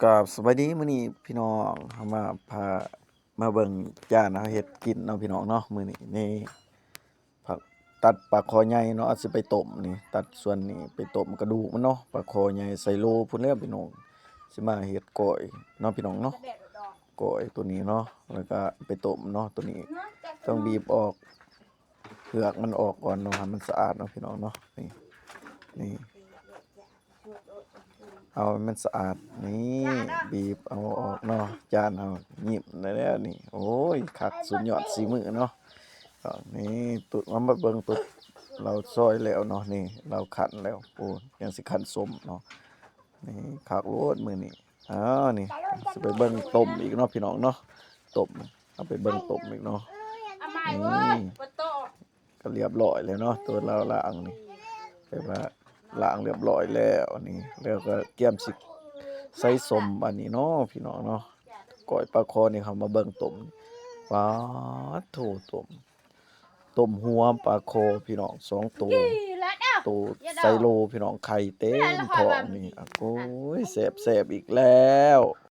ກາບສະບາຍດີ ມື້ນີ້ພີ່ນ້ອງເຮົາມາພາມາເບິ່ງຈານເຮົາເຮັດກິນເນາະພີ່ນ້ອງເນາະ. ມື້ນີ້ນີ້ ຜັກ ຕັດປາຄໍໃຫຍ່ເນາະ ເອົາຊິໄປຕົ້ມນີ້ ຕັດສ່ວນນີ້ໄປຕົ້ມກະດູກມັນເນາະ. ປາຄໍໃຫຍ່ໄຊໂລພຸ້ນແຫຼະພີ່ນ້ອງ ຊິມາເຮັດກ້ອຍເນາະພີ່ນ້ອງເນາະ ກ້ອຍໂຕນີ້ເນາະ ແລ້ວກະໄປຕົ້ມເນາະ. ໂຕນີ້ຕ້ອງບີບອອກ ເປືອກມັນອອກກ່ອນເນາະ ໃຫ້ມັນສະອາດເນາະພີ່ນ້ອງເນາະ. ນີ້ ນີ້ ເອົາໃຫ້ມັນສະອາດ ນີ້ ບີບເອົາອອກເນາະ. ຈານເຮົາຍິ້ມໄດ້ແລ້ວນີ້ ໂອ້ຍ ຄັກສຸດຍອດສີມືເນາະ. ນີ້ ຕຸດ ເອົາມາເບິ່ງຕຸດ ລາວຊອຍແລ້ວເນາະ ນີ້ ລາວຄັ້ນແລ້ວ ໂອ້ ຍັງຊິຄັ້ນສົ້ມເນາະ. ນີ້ ຄັກໂລດມື້ນີ້. ອ້າວ ນີ້ ຊິໄປເບິ່ງຕົ້ມອີກເນາະພີ່ນ້ອງເນາະ ຕົ້ມ ເອົາໄປເບິ່ງຕົ້ມອີກເນາະ. ນີ້ ກະລຽບລ້ອຍແລ້ວເນາະ ໂຕລາວລ້າງນີ້ ແບບວ່າລ້າງລຽບລ້ອຍແລ້ວນີ້ ແລ້ວກະກຽມຊິໃສ່ສົ້ມບາດນີ້ເນາະພີ່ນ້ອງເນາະ. ກ້ອຍປາຄໍນີ້ ເຮົາມາເບິ່ງຕົ້ມ ປາດໂທ້ ຕົ້ມ ຕົ້ມຫົວປາຄໍພີ່ນ້ອງ ສອງໂຕ ໂຕໄຊໂລພີ່ນ້ອງ ໄຂ່ເຕັມທ້ອງນີ້. ໂອ້ຍ ແຊບໆ ອີກແລ້ວ